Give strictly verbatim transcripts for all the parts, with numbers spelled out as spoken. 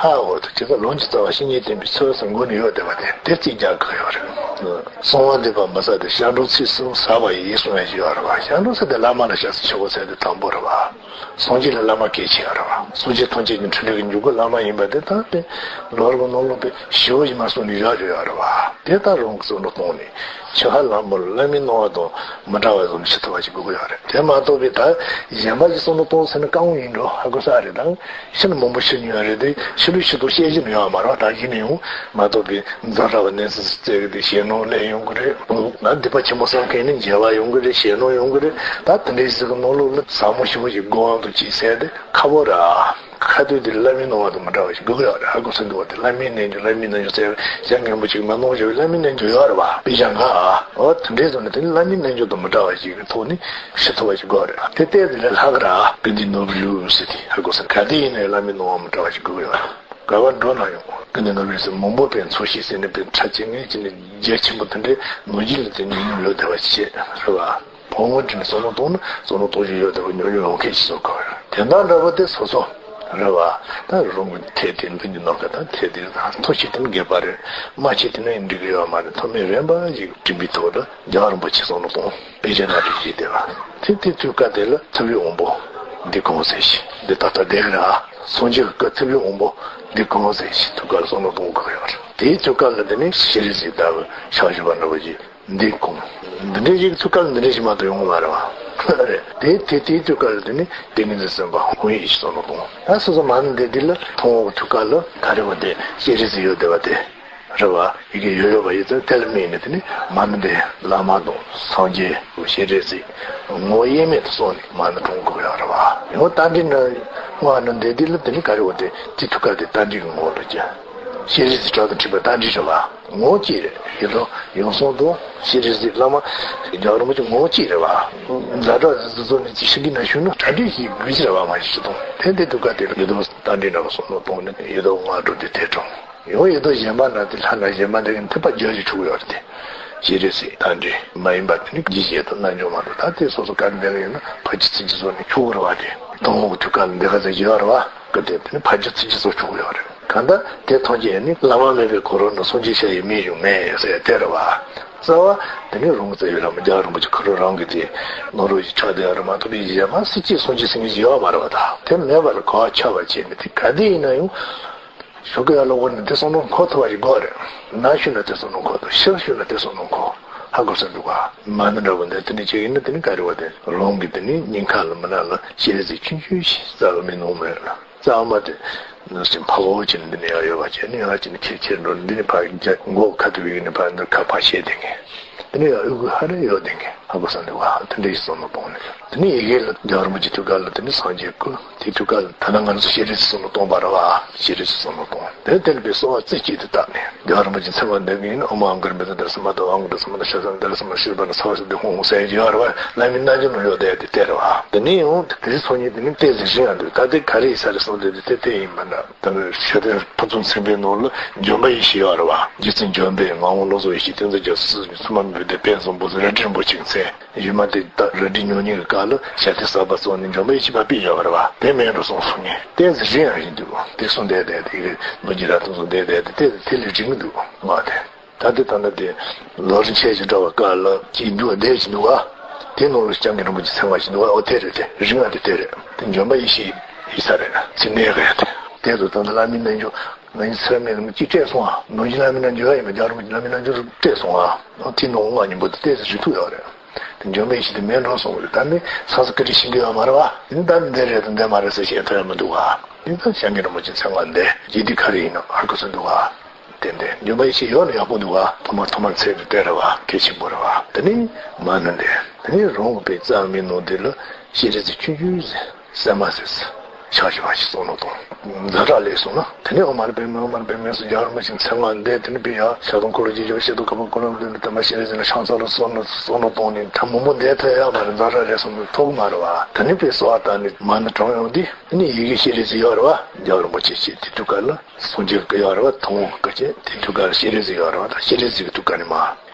ཨ་འོ་དེ་ཇི་ལྟར་ལུང་གི་རྩ་བ་བཤེས་གཉེན་བསྟེན་པའི་ཚུལ་ཟེར་མགོ་ནས་ཡོད་བསྡད་པ་དེ་དེ་རྩིས་རྒྱག་དགོས་ཡོད་རེད། གསང་བ་འདུས་པ་མི་ཟད་དེ་སྐྱབས་འགྲོ་ཚིག་གསུམ་ཟབ་པ་ཡིས་གསུངས་ཡ་ཞིག་ཡོད་རེད་བ། སྐྱབས་འགྲོ་ཟེར་དེ་བླ་མ་ལ་སྐྱབས་སུ་མཆིའོ་ཟེར་དེ་དང་པོ་རེད་བ། སངས་རྒྱས་ལ་བླ་མ་གལ་ཆེ་ཡོད་རེད་བ། སངས་རྒྱས་ཐམས་ཅད་ཀྱི་འཕྲིན་ལས་ཀྱི་འཇུག་སྒོ་བླ་མ་ཡིན་པ་དེ་ད་དེ་ལོ་རབས་ནང་ལོགས་པའི་ཞི་བ་ཡིན་མ་གསུངས་ནས་བཞག་བཞག་ཡོད་རེད་བ། དེ་ལྟར་རང་གི་བསམ་བློ་བཏང་ནས་ཕྱི་ཁ་ལམ་མོར་བླ་མའི་གནང་བ་དང་མི་འདྲ་བ་བཟོ་ནས་ཤི་ཐུབ་པ་ཞིག་དགོས་ཀྱི་ཡོད་རེད། དེ་མ་གཏོགས་པའི་ད་གཞན་པ་ཞིག་བསམ་བློ་གཏོང་ཟེར་ན་དཀའ་མོ་ཡིན་འགྲོ་ཧ་གོ་ས་རེད། ད་ཤི་ནི་མང་པོ་ཤི་མྱོང་རེད་དེ། ཤི་ལུགས་ཤི་དོ་བཤད་གཞི་ནི་ཡོད་མ་རེད། ད་གཞི་ནས་ཡང་མ་གཏོགས་པའི་འཛམ་གྲྭ་བ་གནས་ཚུལ་བཙལ་གི་དེ་ཞེད་སྣང་སླེབས་ཡོང་གི་རེད། ང་སྡིག་པ་ཆེན་པོ་བསགས་མཁན་ནི་མཇལ་བ་ཡོང་གི་རེད། ཞེད་སྣང་ཡོང་གི་རེད། ད་དེ་འདྲའི་ཞིག་གི་ནང་ལོགས་ལ་ཟབ་མོ་ཞིབ་པོ་ཞིག་དགོངས་དང་བཅས་ཟེར་དེ་ཁ་པོ་ར། ཁ་ཐུག་དེ་ལ་བླ་མའི་གནང་བ་དང་མི་འདྲ་བ་ཞིག་དགོས་ཀྱི་ཡོད་རེད། ཧ་གོ་སོང་འདུག་བ། དེ་བླ་མའི་རྣལ་འབྱོར་བླ་མའི་རྣལ་འབྱོར་ཟེར་བའི་ཞལ་སྔོན་པོ་ཅིག་མ་གནང་བཞག་པའི་བླ་མའི་རྣལ་འབྱོར་ཡོད་རེད་བ། དཔེ་བཞག་ག་ཨ། འོ་དེ་འདྲའི་བཟོ་ནས་དེ་ནི་བླ་མའི་རྣལ་འབྱོར་དང་མི་འདྲ་བ་ཞིག་གི་ཐོག་ནས་ཤི་ཐུབ་པ་ཞིག་དགོས་རེད། དེ་ལྟས་དེ་ལས་ལྷག་གི་ར། ཀུན་ནས་ནོར་བུའི་ལུས་ཟེར་དེ་ཧ་གོ་སོང་། ག་དུས་ཡིན་ནའི་བླ་མའི་གནང་བ་མི་འདྲ་བ་ཞིག་དགོས་ཀྱི་ཡོད་རེད། ག་བར་འགྲོ་ན་ཡང་ཀུན་ནས་ནོར་བུའི་ལུས་ཟེར་མང་པོ་པའི་འཚོ་ཤེས་ཟེར་ནས་པའི་ཁྲ་ཆེ་ངེས་ཀྱི་ནི་རྒྱ་ཆེན་པོ་དེ་འདྲའི་ནོར་གྱི་ལུས་དེ་ཉུང་ཉུང་ཡོད་བསྡད་པ་ཞིག་བྱེད་རེད་བ། ཕོ་མོ་དྲིན་བསམ་བློ་གཏོང་ན་བསམ་བློ་གཏོང་རྒྱུ་ཡོད་དེ་བ་ཉོ་ཉོ་ཡོང་མཁན་ཞིག་བཟོ་དགོས། དེ་དང་འདྲ་པོ་དེ་སོ་སོ་རེད་བ། ད་རང་གི་ཐད་དེ་འདི་འདི་ནོར་ག་ད་ཐད་དེ་ད་མཐོ་ཆེ་དེ་ནི་དགེ་བ་རེད། དམའ་ཆེ་དེ་ནི་འགྲིག་གི་ཡོད་མ་རེད། མཐོ་དམན་རན་པ་ཞིག་བསྒྲིམ་པའི་ཐོག་ལ་རྒྱལ་བ་རིན་པོ་ཆེ་བསམ་བློ་གཏོང་དཔེ་ཆ་ནང་དུ་བཞེས་བསྡད་པ། དེ་དེ་དུས་སྐབས་དེ་ལ་ཐུབ་པའི་དབང་པོ་འདི་གང་ཟེར་ཞིག་འདི་ད་ལྟ་བསྡད་གི་ར། སངས་རྒྱས་ཀྱི་སྐུ་ཐུབ་པའི་དབང་པོ་འདི་གང་ཟེར་ཞིག་དུས་སྐབས་ལ་བསམ་བློ་གཏོང་དགོས་ཡོད་རེད། དེའི་དུས་སྐབས་ལ་དེ་ནི་ཤེས་རིག་ཟེར་ལྟ་བུ་ཕྱག་བཞི་པ་འདྲ་བོ་ཞིག་འདི་གང་། འདི་འདྲའི་ཞིག་ཚུགས་སྐབས་འདི་འདྲའི་ཞིག་མ་གཏོགས་ཡོང་གི་མ་རེད་བ། རེད། དེ་དེ་དེའི་དུས་སྐབས་ལ་དེ་ནི་ཏིང་ངེ་འཛིན་སེམས་དཔའ་ཧཱུྃ་ཡིག་ཞིག་བསམ་བློ་གཏོང་། ད་སོ་སོ་མ་ཎི་འདི་འདི་ལ་མཐོང་བ་གི་ཐུགས་ཀ་ལ་ག་རེ་བ་དེ་ཤེས་རིག་ཟེར་ཡོད་བསྡད་པ་དེ་རེད་བ། ཡི་གེ་ཡོད་ཡོད་པ་ཡིན་ཙང་དེ་ལ་དམིགས་ནས་དེ་ནི་མ་ཎི་འདི་བླ་མ་དང་སངས་རྒྱས་ཤེས་རིག་ཟེར་ངོ་བོ་དབྱེར་མེད་དུ་སོང་ནས་མ་ཎི་བགྲང་དགོས་ཡོད་རེད་བ། ཡང་རྟ་མགྲིན་ནི་སྔགས་ནི་འདི་འདི་ལ་དེ་ནི་ག་རེ་བ་དེ་དེ་ཐུགས་ཀ་དེ་རྟ་མགྲིན་གྱི་ངོ་བོ་ལ་སྐྱེ། ཤེས་རིག་ཟེར་བྲག་ཏུ་འཁྲིད་པའི་རྟ་མགྲིན་རེད་བ། ངོ་བོ་གཅིག་རེད། ཡེ་ཤེས་ཡང་གསུང་དང་ཤེས་རིག་ཟེར་བླ་མ་རྒྱལ་བ་རིན་པོ་ཆེ་ངོ་བོ་གཅིག་རེད་བ། ཛ་དྲག་ཟེར་བཟོ་ནས་ཅིག་ཤི་གི་ན་ཤུལ་ན་གྲ་སྒྲིག་ཞིག་དགོས་ཀྱི་རེད་བ། མ་ཤི་དང་དེ་འདི་དུས་སྐབས་དེ་ལ་ཡེ་ཤེས་རྟ་མགྲིན་འདྲ་བ་བསམ་བློ་གཏོང་ནས་ཡེ་ཤེས་སྔགས་འགྲོ་དེ་དེ་དྲངས། ཡང་ཡེ་ཤེས་གཞན་པ་ན་དེ་ལྷ་ན་གཞན་པ་འདི་གི་མཐུན་པ་རྒྱ་ཞིག་ཆུག་ཡོད་རེད་དེ། ཤེས་རིག་ཟེར་རྟ་མགྲིན་མ་ཡིན་པ་དེ་ནི་རྒྱུད་བཞི་དང་རྣལ་འབྱོར་མ་གཏོགས། ད་དེ་སོ་སོ་ག་འདི་ལ་ཡོད་ན་ཕར་ཕྱིན་ཚིག་བརྒྱད་སོགས་ནས་ཆུག་རེད་བ། དེ་དང་པོ་གི་དུས་སྐབས་ལ་འདི་ག་ཟེར་གྱི་ཡོད་རེད་བ། གི་དེ་དེ་ནི་ཕར་ཕྱིན་ཚིག་བརྒྱད་སོགས་ཆུག་ཡོད་རེད། གང་ལྟར་དེ་ཐམས་ཅད་ནི་བླ་མ་མེད་པའི་གོ་རོ་ནི་སངས་རྒྱས་ཤ་ཡི་མིག་གཞུང་མེད་ཟེར་དེ་རེད་བ། རྩ་བ་དེ་ནི་རང་གི་རྩ་བའི་བླ་མ་རྒྱལ་བ་རིན་པོ་ཆེ་ཁོ་རང་རང་གི་དེ་ནོར་བུ་ཞིག་ཆགས་བསྡད་ཡོད་རེད་མ་གཏོགས་པའི་གཞན་མ་སྲིད་ཀྱི་སངས་རྒྱས་ཟེར་མཁན་ཞིག་ཡོད་མ་རེད་བ། ད་དེ་མེད་པ་ལ་གོ་བ་ཆགས་པ་བྱས་ནས་དེ་ག་དེ་ཡིན་ན་ཡང་ཞོགས་ཀས་ཡར་ལོག་པ་ནས་དེ་བསམ་བློ་འཁོར་ཐུབ་པ་ཞིག་དགོས་རེད། ན་ཤི་ན་དེ་བསམ་བློ་འཁོར་ཐུབ། ཤི་ཤི་ན་དེ་བསམ་བློ་འཁོར། ཧ་གོ་སོང་འདུག་ག་མ་ཎི་འདྲ་བོ་འདི་དེ་ནས་བྱེད་ཀྱི་ཡིན་ན་དེ་ནི་ག་རེ་བ་དེ་རང་གི་དེ་ནི་སྙིང་ཁ་ལ་མི་ན་ལ་ཤེས་རིག་ཆུང་ཆུང་ཞིག་རྩ་བ་མི་ནོར་མེད་ལ། རྩ་བ་མ་དེ་ནི་སེམས་ཕ་བོ་ཆེ་ནི་འདི་ནས་ཡར་ཡོད་པ་བྱས་ནས་ཡར་ཅི་ནས་ཁྱེར་ཁྱེར་འགྲོ་ནས་འདི་ནས་ཕར་རྒྱ་མགོ་ཁ་ཐུག་གི་ནས་ཕར་འདིར་ཁ་ཕར་བཤད་བསྡད་མཁན། དེ་ནས་ཡང་ཨུ་གུ་ཧ་རེ་ཡོད་བསྡད་མཁན་ཧ་གོ་སོང་འདུག་ག་དེ་འདྲ་ཞིག་བསམ་བློ་གཏོང་ནས་དེ་ནས་ཡི་གེ་ལ་རྒྱལ་བ་རིན་པོ་ཆེ་ཐུགས་ཀ་ལ་དེ་ནས་སངས་རྒྱས་སྐུ། དེ་དུས་སྐབས་ལ་ད་ལྟ་ང་ཚོ་ཤེས་རིག་བསམ་བློ་གཏོང་བ་རེད་བ། ཤེས་རིག་བསམ་བློ་གཏོང་། དེ་དེ་ལ་པའི་གསོལ་བ་རྩེ་གཅིག་ཏུ་བཏབ་ནས་རྒྱལ་བ་རིན་པོ་ཆེ་མཚན་མ་འདོན་གྱི་ཡིན་ན་ཨོཾ་ཨཱཿཧཱུྃ་བཛྲ་དྷཱ་རེ་སཾ་མ་དང་ཨཱཿཧཱུྃ་བཛྲ་སཾ་མ་དང་ཤ་ཟ་དྷཱ་རེ་སཾ་མ་ཤྲཱི་པ་ན་ས་བ་ཤ་དྷཱི་ཧཱུྃ་ཧཱུྃ་ཟེར་གྱི་ཡོད་རེད་བ། བླ་མའི་རྣལ་འབྱོར་ནང་ཡོད་བསྡད་དེ་དེ་རེད་བ། དེ་ནས་ཡང་དེ་ཚོ་ཉིད་དེ་ནི་ཏོག་ཙམ་རིང་ཡང་འདུག་ད་དེ་ག་རེ་ཡིན་ས་རེད་གསུངས་དེ་དེ་དེ་ཡིན་པ་འདྲ། དེ་ནི་ཤོད་དེ་ཕུན་སུམ་ཚོགས་པའི་ནང་ལ་འཇོམས་པ་ཡེ་ཤེས་ཡོད་རེད་བ། རྗེ་བཙུན་འཇམ་དཔལ་ངག་དབང་བློ་བཟང་ཡེ་ཤེས་བསྟན་འཛིན་རྒྱ་མཚོ་སྲིད་ཞིའི་མཚོ་མ་འབོད་དེ་དཔལ་བཟང་པོ་ཟེར་རལ་གྲི་རིན་པོ་ཆེ་མཚན། གཞུག་མ་དེ་ད་རལ་གྲི་ཉོ་ཉིན་གྱི་སྐབས་ལ་ཞབས་བརྟན་གསར་པ་བཙུགས་ནས་འཇམ་དཔལ་ཡེ་ཤེས་པ་ཕུད་ཡོད་རེད་བ། དེ་མིན་འགྲོ་སོང་གསུང་ངས་ཏོག་ཙམ་རིང་ཡང་རིང་འདུག་དེ་གསུང་བསྡད་བསྡད་དེ་ཡི་གེ་ལོ་རྒྱུས་ར་དེ་ཚོ་བསྡད་བསྡད་དེ་དེ་དེ་ལས་རིང་གི་འདུག་ངོ་དེ། ད་དེ་ད་ནི་དེ་ལོ་རིན་ཆེན་ཞིག་འདྲ་བ་སྐབས་ལ་ཅིག་འདུག་བསྡད་ཅིག་འདུག་བ། དེ་ནང་ལ་སྐྱབས་མགོན་རིན་པོ་ཆེ་ཚང་བ་ཞིག་འདུག་བ། ཨོ་དེ་རེད། དེ་རིང་བ་དེ་དེ་རེད། དེ་འཇམ་དཔལ་ཡེ་ཤེས་ཡིན་ས་རེད། ཚིག་གནས་ག་ཡ་དེ་དེ་ཚོ་ད་ནི་བླ་མའི་རྣལ་འབྱོར་ང་ཡིན་ཚེ་རབས་མེད་ལ་མི་གཅིག་སྤྲད་སོང་ཨ། ནང་བཞིན་བླ་མའི་རྣལ་འབྱོར་ཡ་ཡིན་པ་རྒྱལ་བ་རིན་པོ་ཆེ་བླ་མའི་རྣལ་འབྱོར་སྤྲད་སོང་ཨ། ཨོ་དེ་ནང་ལྔ་ཉིན་པོ་དེ་ཏོག་ཙམ་རིང་ཐུག་ཡོད་རེད། དེ་འཇམ་དཔལ་ཡེ་ཤེས་དེ་མེད་འགྲོ་སོང་རེད། ད་ནི་ཚང་ས་ཀི་རི་ཤིང་གི་ཡོད་མ་རེད་བ། དེ་ནི་ད་ནི་འདི་རེད་དང་འདི་མ་རེད་ཟེར་བཤད་ཐུབ་ཡ་མི་འདུག་བ། དེ་ད་སྐྱབས་མགོན་རིན་པོ་ཆེ་ཚང་བ་འདི་རྗེས་དུས་ག་རེ་ཡིན་ནམ་ཧ་གོ་སོང་འདུག་བ། ཏན་ཏན་འཇམ་དཔལ་ཡེ་ཤེས་ཡོད་ན་ཡག་པོ་འདུག་བ། ཐོག་མར་ཐོག་མར་ཚེ་འདི་སྟེར་བ་གལ་ཆེན་པོ་རེད་བ། དེ་ནི་མ་ཎི་འདི་དེ་ནི་རང་གི་པའི་རྩ་བའི་ནང་འདི་ལ་ཤེས་རིག་ཚིག་ཆུང་ཆུང་ཟེར་གསལ་མ་ཟེར་ཕྱག་བཞི་པ་ཞིག་བསམ་བློ་གཏོང་། ཛ་དྲག་ལས་སོང་ན་དེ་ནི་ཨོཾ་མ་ཎི་པདྨེ་ཨོཾ་མ་ཎི་པདྨེ་སོགས་རྒྱལ་བ་རིན་པོ་ཆེའི་མཚན་མ་འདི་དེ་ནི་པའི་ཡ་ཞབས་དང་འཁོར་ལོ་རྗེས་འཇུག་ཤེས་དང་གོ་འཕང་ཀུན་ལ་འདུད་ནས་དེ་མ་ཤེས་རིག་ཟེར་ན་ཤང་ཚ་ལ་བསམ་བློ་བསམ་བློ་གཏོང་ནས་ད་མི་མོ་འདས་ཐལ་ཡ་མ་རེད། ཛ་དྲག་ལས་སོང་ན་ཐོག་མ་རེད་བ། དེ་ནི་པའི་གསོལ་བ་བཏབ་ནས་མ་ཎི་དྲངས་ཡོང་དུས་དེ་ནི་ཡི་གེ་ཤེས་རིག་ཚིག་ཡོད་རེད་བ། རྒྱལ་བ་རིན་པོ་ཆེ་ཞེས་དེ་དུས་སྐབས་ལ། སངས་རྒྱས་ཀྱི་ཡོད་རེད་བ། ཐུན་མོང་གི་སྐད་ཆ་དེ་དུས་སྐབས་ཤེས་རིག་ཚིག་ཡོད་རེད་བ། ད་ཤེས་རིག་ཚིག་གི་དུས་སྐབས་ནས་མ་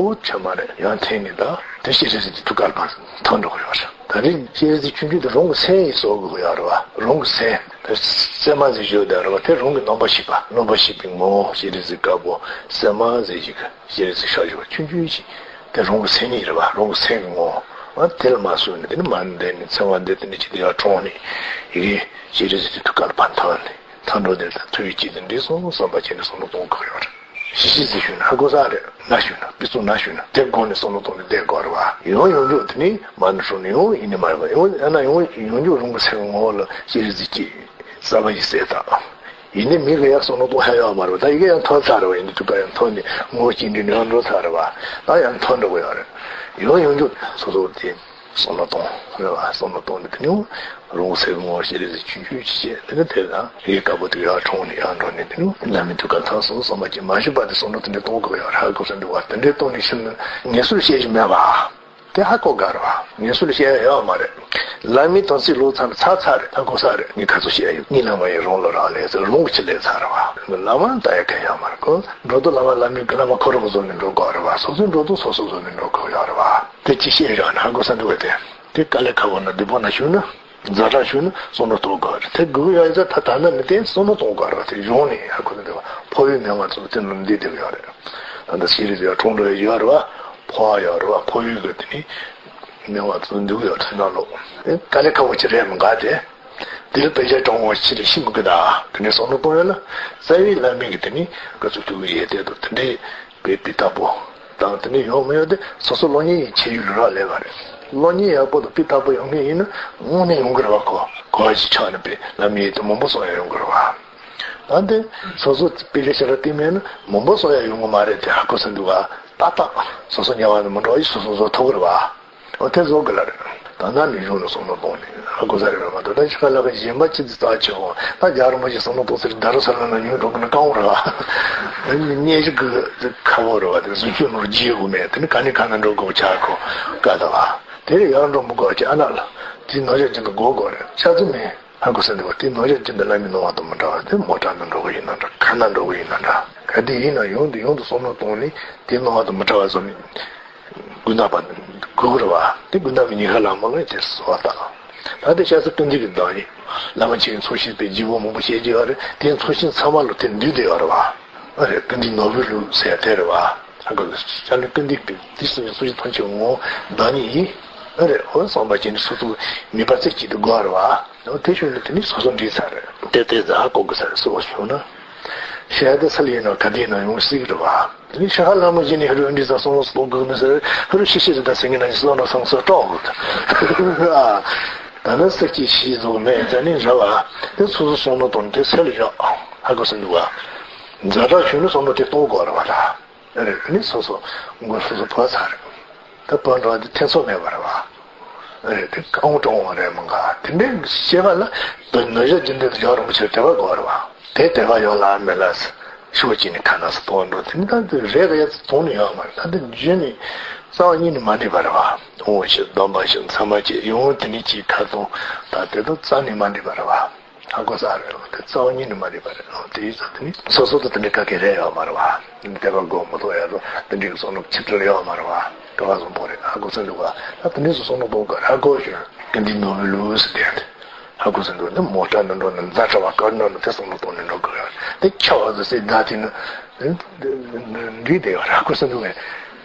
ཁག་པོ་ཆགས་མ་རེད། ཡང་འཐེན་ནས་ད་དེ་སྤྱན་རས་གཟིགས་དེ་ཐུགས་ཀར་ཕར་ཐོན་འགྲོ་གི་ཡོད་རེད། ད་རེས་སྤྱན་རས་གཟིགས་ཆུང་ཆུང་དེ་རང་གི་སེམས་ཡིན་བཟོ་དགོས་ཀྱི་ཡོད་རེད་བ། རང་གི་སེམས་དེ་སྲན་མ་ཟེར་ཞོར་དེ་རེད་བ། དེ་རང་གི་རྣམ་པར་ཤེས་པ། རྣམ་པར་ཤེས་པའི་ངོ་བོ་སྤྱན་རས་གཟིགས་དཀར་པོ་སྲན་མ་ཟེར་ཞིག་སྤྱན་རས་གཟིགས་ཤར་བཞུགས་པ་ཆུང་ཆུང་ཞིག་དེ་རང་གི་སེམས་ཉིད་རེད་བ། རང་གི་སེམས་ཀྱི་ངོ་བོ། ཨ་དེ་ལ་མ་བཟོད་ནས་དེ་ནི་མར་འདས་ནས་ཚེ་དབང་འདས་དེ་ནི་ཅི་སྟེ་ཡར་གྲོངས་ནས་ཡི་གེ་སྤྱན་རས་གཟིགས་ཀྱི་ཐུགས་ཀ་ལ་ཕར་འཐོན་ནས། མཐའ་འགྲོ་དེ་ལྟར་ཐུགས་ཡིད་གཅིག་ཏུ་འདྲེས་སོང་བསམ་པ་བྱས་ནས་བསམ་བློ་གཏོང་དགོས་ཡོད་རེད། ཞི་ཞི་ཟིག་ཞུས་ན་ཧ་གོ་ས་རེད། ན་ཞུས་ན་དཔེ་ཚོགས་ན་ཞུས་ན་དེ་སྒོ་ནས་བསམ་བློ་གཏོང་ནས་བསྡད་དགོས་རེད་བ། ཡང་ཡོང་རྒྱུ་དེ་ནི་མ་ཎི་སྲུང་ནས་ཡང་ཡིན་ནི་མ་རེད་བ། ཡང་ཡང་ན་ཡང་ཡོང་རྒྱུ་རང་གི་སེམས་ངོ་བོ་ལ་སྤྱན་རས་གཟིགས་ཀྱི་གསལ་བ་ཡིས་གསལ་དང་། ཡིན་ནི་མི་གི་ཡང་བསམ་བློ་གཏོང་ཧ་ཡོད་མ་རེད་བ། ད་ཡི་གེ་ཡང་ཐོན་ཚར་རེད་བ། ཡིན་ནི་ཐུགས་ཀ་ཡང་ཐོན་ནས་ངོ་བོ་གཅིག་འདྲེས་ནས་ཡང་འགྲོ་ཚར་རེད་བ། ད་ཡང་ཐོན་འགྲོ་གི་ཡོད་རེད། ཡང་ཡོང་རྒྱུ་སོ་སོ་དེ། བསམ་བློ་གཏོང་། རེད་བ། བསམ་བློ་གཏོང་ནས་དེ་ནས་རང་སེམས་ངོ་བོ་སྤྱན་རས་གཟིགས་ཆུང་ཆུང་ཅིག་བྱས། དེ་ནས་དེ་དང་ཡི་གེ་དཀར་པོ་དེ་ཡར་འཁྲུངས་ནས་ཡར་འགྲོ་ནས་དེ་ནས་བླ་མའི་ཐུགས་ཀ་ཐོན་སོང་བསམ་པ་ཅིག་མ་ཞུ་བར་དུ་བསམ་བློ་དེ་འདྲ་གཏོང་དགོས་ཡོད་རེད། ཧ་གོ་ས་འདུག་བ། དེ་འདྲའི་སྟེང་ནས་ཤི་ན་ངལ་གསོ་བྱེད་རྒྱུ་མེད་པ། དེ་ཧ་གོ་དགོས་རེད་བ། ངལ་གསོ་བྱེད་ཡ་ཡོད་མ་རེད། བླ་མའི་དམ་ཚིག་བློས་ཚར་ཚར་ཚར་རེད། ཧ་གོ་ས་རེད། ངས་ག་ཚོད་བྱེད་ཡ་ཡོད། གཉིད་ལམ་མ་ཡིན་རང་ལ་རག་ལས་ཚར། རང་གི་ཆེད་ལས་ཚར་རེད་བ། བླ་མ་ལ་ལྟ་ཡ་གང་ཡོད་མ་རེད། ཁོ་འགྲོ་དུས་བླ་མ་བླ་མའི་གི་བླ་མ་ཁོ་རང་གི་བཟོ་ནས་འགྲོ་དགོས་རེད་བ། སོ་སོའི་འགྲོ་དུས་སོ་སོ་བཟོ་ནས་འགྲོ་དགོས་ཡོད་རེད་བ། དེ་ཅི་བཤད་རོགས་ན་ཧ་གོ་ས་འདུག་བས། དེ་དེ་དཀའ་ལས་ཁག་པོ་ན་སྡུག་པོ་ན་ཞུགས་ན་ཛ་དྲག་ཞུགས་ན་བསམ་བློ་གཏོང་དགོས་རེད། དེ་སྒུག་ཡོད་ཡ་ད་ད་ནི་མི་དེ་བསམ་བློ་གཏོང་དགོས་རེད་བ། དེ་གཞུང་ནས་ཧ་གོ་ས་འདུག་བ། འཕོ་བའི་སྣང་བ་ཚོ་དེ་ལ་འདི་སྡོད་ཡོད་རེད། ད་ལྟ་ཤེས་རིག་ཡར་འཁྲུངས་འགྲོ་ཡ་ཡོད་རེད་བ། འཕོ་བ་ཡོད་རེད་བ། འཕོ་བའི་གི་དེ་ནི་སྣང་བ་ཚོ་འདུག་ཡོད་རེད། ནང་ལོགས་དེ་དཀའ་ལས་ཁག་པོ་ཅིག་རེད་མི་འགའ་དེ། དེ་ལ་དཔེ་ཆ་དྲང་བོ་ཕྱི་ལ་ཤི་མི་དགོས་ད། དེ་ནས་བསམ་བློ་གཏོང་ཡ་ལ་རྩ་བའི་བླ་མའི་གི་དེ་ནི་ག་ཚོད་ཐུག་གི་ཡོད་དེ་དང་དེ་འདྲའི་དཔེ་སྤུས་དག་པོ་དང་དེ་འདྲའི་ཡོང་མི་ཡོང་དེ་སོ་སོ་གློག་བརྙན་ཡི་ཆེད་ཡུལ་ལ་རག་ལས་པ་རེད། གློག་བརྙན་ཡག་པོ་དང་སྤུས་དག་པོ་ཡོང་མཁན་ཡིན་ན་དངོས་གནས་ཡོང་གི་རེད་བ། གོ་གོ་བ་ཞིག་ཆགས་ནས་དཔེ་བླ་མའི་ཡི་དེ་མང་པོ་གསུང་ཡ་ཡོང་གི་རེད་བ། ད་འདི་སོ་སོ་དཔེ་ཆ་ཞེ་དྲག་བལྟས་མེད་ན་མང་པོ་གསུང་ཡ་ཡོང་གི་མ་རེད་དེ་ཧ་གོ་ས་འདུག་བ། ཏག་ཏག་སོ་སོ་དམྱལ་བ་ནས་མི་འགྲོ་བ་ཞིག་སོ་སོ་བཟོ་ཐུབ་ཀྱི་རེད་བ། འོ་དེ་བཟོ་དགོས་ལ་རེད། ད་ནང་ནས་གཞུང་ལ་བསམ་བློ་གཏོང་ནས་ཧ་གོ་ས་རེད་མ་གཏོགས་ད་ཕྱི་ཁ་ལ་ཁ་གཞན་པ་ཅི་ཙི་རྩ་ཆེ་འོང་། ད་རྒྱ་རིན་པོ་ཆེ་བསམ་བློ་གཏོང་ཟེར་ད་རུང་ས་ལ་ན་ཉུང་འགྲོ་གི་ན་དཀའ་བོ་རེད་བ། ད་ནི་སྙན་ཞིག་གི་ཁ་བོ་རེད་བ། དེ་གཟུགས་ཅུང་ནོར་རྒྱས་དགོས་མེད། དེ་ནི་ག་ནས་ག་ན་འགྲོ་དགོས་ཆ་གོ་དཀའ་ད་བ། དེ་རེད་ཡར་འགྲོ་མི་དགོས་ཀྱི་ཨ་ན་ལ་དེ་ནོར་རྒྱས་ཅན་དུ་དགོས་དགོས་རེད་ཆ་ཙི་མེད། ཧ་གོ་ས་འདུག་བ། དེ་ནོར་རྒྱས་ཅན་དུ་བླ་མའི་སྣང་བ་དང་མི་འདྲ་བ་དེ་མོ་ཊ་ནང་འགྲོ་གི་ཡིན་ན་འདྲ་ཁ་ན་འགྲོ་གི་ཡིན་ན་འདྲ་ག་དེ་ཡིན་ན་ཡོང་དུ་ཡོང་དུ་བསམ་བློ་གཏོང་ནས་དེ་སྣང་བ་དང་མི་འདྲ་བ་བཟོ་ནས། ཀུན་ད་པ་གུ་རུ་བ་དེ་ཀུན་ད་པའི་ཉི་ཤར་ལ་མ་ལོས་དེ་གསོལ་བ་བཏབ། ད་དེ་ཤ་ཚ་ཀུན་འདུས་ཀྱི་བདག་ཉིད། བླ་མ་ཆེན་ཚོགས་ཞིང་པའི་རྗེ་བོ་མང་པོ་བཤད་ཀྱི་ཡོད་རེད། དེ་ཚོགས་ཞིང་ཚང་མ་ལོ་དེ་འདུས་བསྡད་ཡོད་རེད་བ། ཨ་རེད་ཀུན་འདུས་ནོར་བུའི་ལུགས་ཟེར་ཡ་དེ་རེད་བ། ཨ་ཀ་ཤ་ལུས་ཀུན་འདུས་པའི་དེ་ཚོགས་ཞིང་ཚོགས་ཞིང་ཐམས་ཅད་ངོ་བདག་ཉིད་ཡིན། ཨ་རེད་འོ་བསམ་པ་ཅན་སོ་སོ་མི་པ་ཚིག་གཅིག་ཏུ་དགོས་རེད་བ། འོ་དེ་ཤོད་ནས་དེ་ནི་སོ་སོ་འདྲིས་ཚར་རེད། དེ་དེ་ཛ་ཧ་གོ་གི་ཚར་རེད་སོ་བ་ཤོད་ན། ཤ་དེ་ས་ལ་ཡིན་ན་ག་དེ་ཡིན་ན་ཡོང་སྲིད་ཀྱི་རེད་བ། དེ་ནི་ཤ་ཧ་ལ་མོ་བཞིན་ནི་ཧ་རུ་འདི་ཚ་སོང་སོང་གི་མི་ཟེར་ཧ་རུ་ཤི་ཤི་རེ་ད་སེང་གི་ན་ཤི་སོང་ན་སང་སོ་སྤྲོག་གི། ད་ནི་སེག་ཅི་ཤི་ཟོ་མེད་ཙ་ནི་ར་བ། དེ་སོ་སོ་སོང་ན་དོན་དེ་སེ་ལ་བཞག་ཧ་གོ་སེ་འདུག་བ། ཛ་དྲག་ཞུ་ནི་སོང་ན་དེ་གཏོང་དགོས་རེད་བ་ད། རེད་དེ་ནི་སོ་སོ་མགོ་སོ་སོ་བོ་ཚ་རེད། ད་བོད་འགྲོ་བ་དེ་ཐེ་ཚོམ་མེད་པ་རེད་བ། རེད་དེ་ཀའུ་ཀྲོང་བ་རེད་མ་ག་དེ་འདྲའི་ཤེས་པ་ལ་དོན་ནོར་བཞག་རྒྱུ་འདི་ཡོད་རུང་ཆེར་དེ་བ་དགོས་རེད་བ། དེ་དེ་བ་ཡོད་ལ་མེད་ལ་ཤོག་ཅིག་ནི་ཁ་ན་སི་གཏོང་འགྲོ་དེ་ནི་ད་དེ་རེད་ག་ཡ་ཚོ་མཐོང་ནི་ཡོད་མ་རེད། ད་དེ་རྒྱུ་ནི་རྩ་བ་ཉིད་ནས་མ་འགྲིག་པ་རེད་བ། འོང་ཞིག་སྡོམ་པ་ཞིག་མཚམས་མ་བཅད་ཡོང་དེ་ནི་ཅིག་ཁ་གཏོང་ད་དེ་དང་རྩ་ནས་མ་འགྲིག་པ་རེད་བ། ཧ་གོ་ས་རེད་ལ་དེ་རྩ་བ་ཉིད་ནས་མ་རེད་པ་རེད་ལ་དེ་ཡིན་ཙང་དེ་ནི་སོ་སོ་དང་དེ་འདྲའི་ག་གེ་རེད་ཡོད་མ་རེད་བ། དེ་བ་སྒོ་མོ་ཐོག་ཡ་དང་དེ་འདྲའི་གི་བསམ་བློ་ཆིབས་བསྒྱུར་ཡོད་མ་རེད་བ། ག་བ་བཟང་པོ་རེད་ཧ་གོ་ས་འདུག་བ། ད་དེ་འདྲའི་སོ་སོ་ནོ་པོ་ག་ཧ་གོ་ཞུ་ཀི་འདི་ནོ་བི་ལུ་སི་དེ་ཧ་གོ་ས་འདུག་ནི་མོ་ཊ་ནི་འགྲོ་ནི་མཛའ་གྲྭ་བ་དཀར་ནོ་ནི་དེ་བསམ་བློ་གཏོང་ནི་འགྲོ་གི་ཡོད་དེ་ཁྱ་བ་ཟི་སེ་ད་དེ་ནི་འདི་དེ་ཡོད་རེད་ཧ་གོ་ས་འདུག་ནི་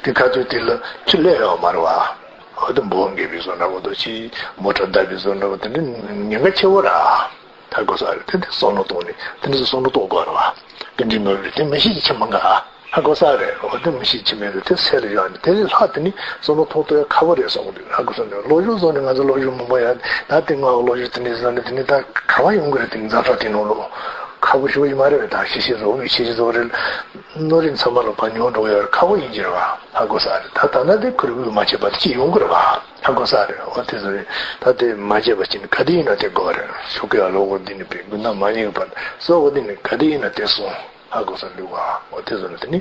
དེ་ག་ཚོད་དེ་ལ་ཆུ་ལས་ཡོད་མ་རེད་བ། འོ་དེ་འབོ་འགེབས་པའི་བཟོ་འདྲ་བོ་དང་ཅི་མོ་ཊ་བརྡབ་པའི་བཟོ་འདྲ་བོ་དེ་འདྲ་ཉེན་ཁ་ཆེ་བོ་ར། ཧ་གོ་ས་རེད། དེ་འདྲ་བསམ་བློ་གཏོང་ནས་དེ་འདྲ་བསམ་བློ་གཏོང་དགོས་རེད་བ། ཀི་འདི་ནོ་རེད་དེ་མི་ཤེས་ཀྱི་ཆེ་མ་འགའ། ཧ་གོ་ས་རེད། འོ་དེ་མི་ཤེས་ཀྱི་མེད་རེད་དེ་སེ་ལ་བཞག་ནས་དེ་ལས་ལྷག་དེ་ནི་བསམ་བློ་གཏོང་ཐུབ་ཡ་ཁག་པོ་རེད་བསམ་གི་འདུག་ཧ་གོ་ས་ནས་ལོ་རྒྱུས་བཟོ་ནས་ང་ཚོ་ལོ་རྒྱུས་མང་པོ་ཡ་ད་དེ་ང་ལོ་རྒྱུས་དེ་འདྲ་བཟོ་ནས་དེ་ནི་ད་ག་བ་ཡོང་གི་རེད། དེ་ཛ་དྲག་དེ་ནང་ལོ་ཁག་པོ་ཞུ་བ་ཡིན་མ་རེད། ད་ཤེས་ཤེས་བཟོ་བའི་ཤེས་ཤེས་བཟོ་རེད། ནོར་རིན་ཚང་མ་ལ་ཕར་ཉོ་འགྲོ་ཡ་ཁག་པོ་ཡིན་གྱི་རེད་བ། ཧ་གོ་ས་རེད། ད་ད་ན་དེ་ཁུར་བུ་མ་བྱས་པ་དེ་ཅི་ཡོང་གི་རེད་བ། ཧ་གོ་ས་རེད། འོ་དེ་ཚོ་རེད། ད་དེ་མ་བྱས་པ་ཅི་ནི་ག་དེ་ཡིན་ན་དེ་དགོས་རེད། ཤོག་གི་ཡ་ལོ་གོ་འདི་ནི་པའི་དགུན་ན་མ་ཉེ་གི་བར་སོ་འོ་དེ་ནི་ག་དེ་ཡིན་ན་དེ་སོང་། ཧ་གོ་ས་འདུག་བ། འོ་དེ་ཚོ་ནི་དེ་ནི་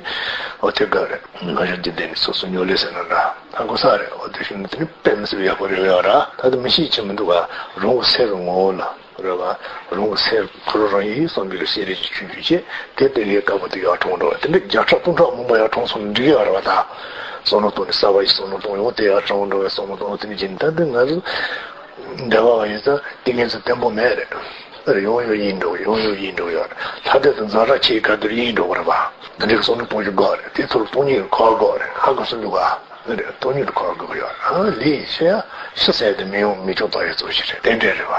འོ་དེ་དགོས་རེད། ང་ཤོར་འདི་དེ་ནི་སོ་སོ་ཉོ་ལེ་ཟེར་ན་འདྲ། ཧ་གོ་ས་རེད། འོ་དེ་ཤོར་ནི་དེ་ནི་དཔེ་མི་སྲིད་ཡག་པོ་རེད་ཡ་ར། ད་དེ་མི་ཤེས་ཆེ་མི་འདུག་བ། རང་གི་སེམས་ངོ་བོ་ལ། རེད་བ། རང་གི་སེམས་ཁོ་རང་རང་ཡིན་བསམ་པའི་ཤེས་རིག་གི་ཆུང་ཆུང་བྱས་དེ་ལྟ་བུའི་དཀར་པོ་དེ་ཡར་དྲངས་འགྲོ་བ་དེ་འདྲ་བརྒྱ་ཕྲག་སྟོང་ཕྲག་མང་པོ་ཡར་དྲངས་སོང་ན་འགྲིག་གི་ཡོད་རེད་བ། ད་བསམ་བློ་གཏོང་ནས་གསར་པ་ཞིག་བསམ་བློ་གཏོང་ཡོང་དེ་ཡར་དྲངས་འགྲོ་བའི་བསམ་བློ་གཏོང་དེ་འདྲ་བྱས་ནས་ད་འདི་ང་ཚོ་འདས་པ་བ་ཡིན་ཙང་ཏིང་ངེ་འཛིན་བརྟན་པོ་མེད་རེད། ཨ་རེ་ཡོང་ཡོང་ཡིན་འགྲོ་ཡོང་ཡོང་ཡིན་འགྲོ་ཡོད་རེད། ལྷ་དེ་དང་འཛམ་ར་ཆེའི་ག་དུར་ཡིན་འགྲོ་གི་རེད་བ། འདི་འདྲའི་བསམ་བློ་གཏོང་རྒྱུ་དགོས་རེད། དེ་ཚོར་སྟོང་ཉིད་ཀྱི་འཁོར་བ་དགོས་རེད། ཧ་གོ་སོང་འདུག་ག་འདི་རེད། སྟོང་ཉིད་དུ་འཁོར་དགོས་ཡོད། ཨ་ལས་ཤེས་ཡ་ཤི་ཟེར་དེ་མི་ཡོང་མི་ཆོག་ད་ཡོད་ཚོད་ཞིག་རེད། རྟེན་འབྲེལ་རེད་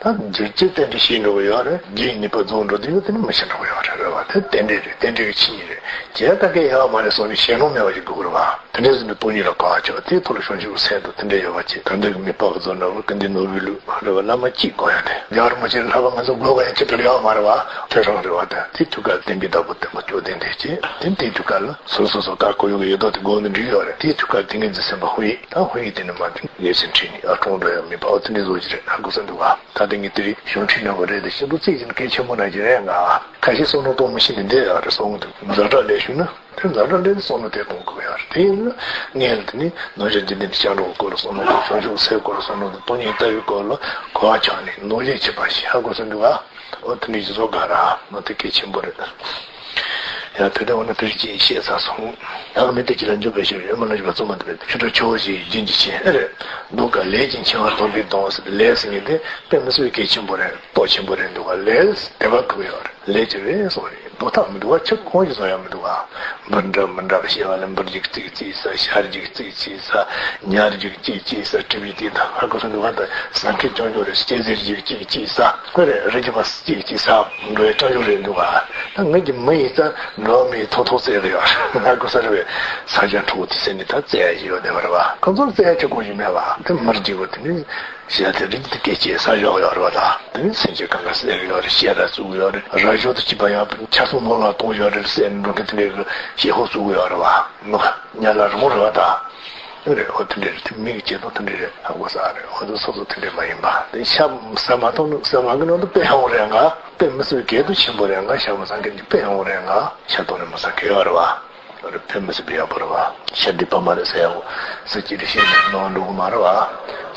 བ། ད་འཇིགས་བྱེད་རྟེན་འབྲེལ་ཤེས་འགྲོ་གི་ཡོད་རེད། རྒྱུའི་ནུས་པ་རྫོགས་འགྲོ་དུས་དེ་ནི་མི་ཤེས་འགྲོ་གི་ཡོད་རེད། རེད་བ། དེ་རྟེན་འབྲེལ་རེད། རྟེན་འབྲེལ་གྱི་ཆོས་ཉིད་རེད། བྱས་ད་གས་ཡོད་མ་རེད་བསམ་ནས་ཞེད་སྣང་མེད་པ་ཞིག་དགོས་ཀྱི་རེད་བ། དེ་འདྲའི་ཟིན་དུ་སྟོང་ཉིད་ལ་གོ་བ་ཆོག་དེའི་ཐོག་ལ་བྱང་ཆུབ་སེམས་དང་དེ་འདྲ་ཡོད་པ་ཅིག་ད་འདི་གི་མི་ལྤགས་ཀྱི་རྫོགས་འདྲ་བོ་ཀུན་ལྡན་ནོར་བུའི་ལུགས་རེད་བ། བླ་མ་གཅིག་དགོས་ཡ་དེ་རྒྱལ་བ་རིན་པོ་ཆེ་ལྷག་པ་ང་ཚོ་དགོས་པ་ཡང་ཅི་ལྟར་ཡོད་མ་རེད་བ། ཁྱོད་རང་རེད་བ། ད་དེ་དུས་སྐབས་བསྟན་པའི་བདག་པོ་བསྟན་པ་བཅོམ་ལྡན་འདས་ཀྱིས་དེ་དེའི་དུས་སྐབས་ལ། སོ་སོ་སོ་སོ་ཀ་ཀོ་ཡོ་གི་ཡོད་དོ་དེ་དགོས་ནི་འགྲིག་ཡོད་རེད། དེའི་དུས་སྐབས་ཏིང་ངེ་འཛིན་སེམས་དཔའ་ཧཱུྃ་ཡིག་ད་ཧཱུྃ་ཡིག་དེ་ནི་མ་དེ་ལས་ཚན་ཁྲིད་ནི་ཨ་གྲོང་འགྲོ་ཡང་མི་པའོ་དེ་འདྲའི་བཟོ་གི་རེད། ཧ་གོ་ས་འདུག་ག་ད་དེ་ངས་དེ་རིང་གཞུང་ཁྲིད་ནང་གི་རེད་དེ་ཤིན་ཏུ་ཚིག་ཅིག་གལ་ཆེན་པོ་ན་གི་རེད། ང་ཁ་ཤས་བསམ་བློ་གཏོང་མི་ཤེས་ནི་འདི་ཡོད་རེད་བསམ་གི་འདུག་འཛམ་གྲགས་ལས་ཞུ་ན་དེ་འཛམ་གྲགས་ལས་བསམ་བློ་དེ་གཏོང་དགོས་ཡོད་རེད། དེ་ཡིན་ན་ངས་དེ་ནི་ནང་བཞིན་འཇིག་རྟེན་གྱི་སྐྱབས་འགྲོ་སྐོར་ལ་བསམ་བློ་གཏོང་། བྱང་ཆུབ་སེམས་སྐོར་ལ་བསམ་བློ་གཏོང་། སྟོང་ཉིད་ལྟ་བའི་སྐོར་ལ་གོ་བ་ཆགས་ནས་ནོར་ལས་ཆེ་བ་ཞིག་ཧ་གོ་ས་འདུག་ག་འོ་དེ་འདྲ་ཞིག་བཟོ་དགོས་ར། ང་དེ་གལ་ཆེན་པོ་རེད། ཡང་དེ་ལྟ་བ་ན་དེར་ཅིག་བཤད་ཚར་སོང་། ཡང་མི་དེ་ཅི་ལ་འཇུག་པའི་ཕྱིར་ཡོད་མ་ལ་འཇུག་པ་བཙུན་མ་དེ་བས་ཆུ་བྲག་ཆུ་བོ་ཞིག་རྒྱུན་གྱི་ཆེན་ཨེ་རེད། འདུག་ག་ལས་ཀྱི་འཆིང་བ་སྟོང་པའི་གདོང་ཟེར་ལས་ཟེར་མཁན་དེ་དཔེ་མི་སྲིད་པའི་གལ་ཆེན་པོ་རེད། སྟོབས་ཆེན་པོ་རེད་འདུག་ག་ལས་དེ་བ་གུག་ཡོད་རེད། ལས་ཀྱི་རེད་སོང་རེད། འདུག་ཐབས་མི་འདུག་བ། ཆུ་གང་ཞིག་བཟོ་ཡ་མི་འདུག་ག་འབུར་འདྲ་མི་འདྲ་བ་ཤེས་པ་ལ་འབུར་ཅིག་གཅིག་གཅིག་ས། ཤར་ཅིག་གཅིག་གཅིག་ས། ཉར་ཅིག་གཅིག་གཅིག་ས། གྲིབ་ཡིག་དེ་དང་ཧ་གོ་སོང་འདུག་ག་ད་ཟ་མཁན་ཅོང་ཅོ་རེད། སྐྱེ་ཟེར་ཅིག་གཅིག་གཅིག་ས། ཁོ་རེ་རི་རྒྱུད་པ་གཅིག་གཅིག་ས་འགྲོ་བའི་སྤྲང་ཕྲུག་རེད་འདུག་ག་ད་ངེད་ཀྱི་མི་ཡིན་ཙང་འགྲོ་བ་མི་ཡི་ཐོག་ཐོག་བཙལ་གི་ཡོད་རེད། ང་གོ་ས་རེ་བའི་ས་ཆ་འཕྲོག་དེ་ཟེར་ནས་ད་བཙལ་ཡ་ཡོད་བསྡད་པ་རེད་བ། ཁོ་ཚོར་བཙལ་ཡ་ཆེ་གོ་ཞིག་མེད་བ། དེ་མར་འཇིག་པ་དེ་ནི་ཤ་དེ་རིགས་དེ་སྐད་ཆའི་ས་ཞོག་ཡོད་རེད་བ། ད་དེ་ནི་སེམས་ཅན་གང་ག་བསད་གི་ཡོད་རེད། བཤས་ར་བཙུགས་གི་ཡོད་རེད། ར་ཞོག་ཏུ་སྐྱིད་པ་ཡང་ཆ་ཚང་ནོར་ལ་གཏོང་ཡོད་རེད་ཟེར་ནས་འགྲོ་མཁན་དེ་འདྲའི་གི་བྱེད་ཕོགས་བཙུགས་གི་ཡོད་རེད་བ། མི་ཉ་ལ་རི་མོ་རེད་བ་ད། རེད། འོ་དེ་འདྲ་རེད། དེ་མིག་གི་བྱེད་སྟངས་དེ་འདྲ་རེད། ཧ་གོ་ས་རེད། འོ་དེ་སོ་སོ་དེ་འདྲ་མ་ཡིན་པ་དེ་ཤ་ཟ་མ་ཐུབ་ནི་ཟ་མ་གི་ནང་དུ་དཔེ་ཡོང་རེད་ང་། དཔེ་མི་སྲིད་གལ་དུ་ཆེན་པོ་རེད་ང་། ཤ་མ་ཟ་མཁན་གྱི་དཔེ་ཡོང་རེད་ང་། ཤ་གཏོང་ནས་མ་ཟ་མཁན་ཡོད་རེད་བ། རེད། དཔེ་མི་སྲིད་པའི་ཡག་པོ་རེད་བ། ཤ་འདི་པ་མ་རེད་ཟེར་ཡག་པོ་ཟ་ཅི་རེད་བཤད་ནས་ནང་འགྲོ་གི་མ་རེད་བ།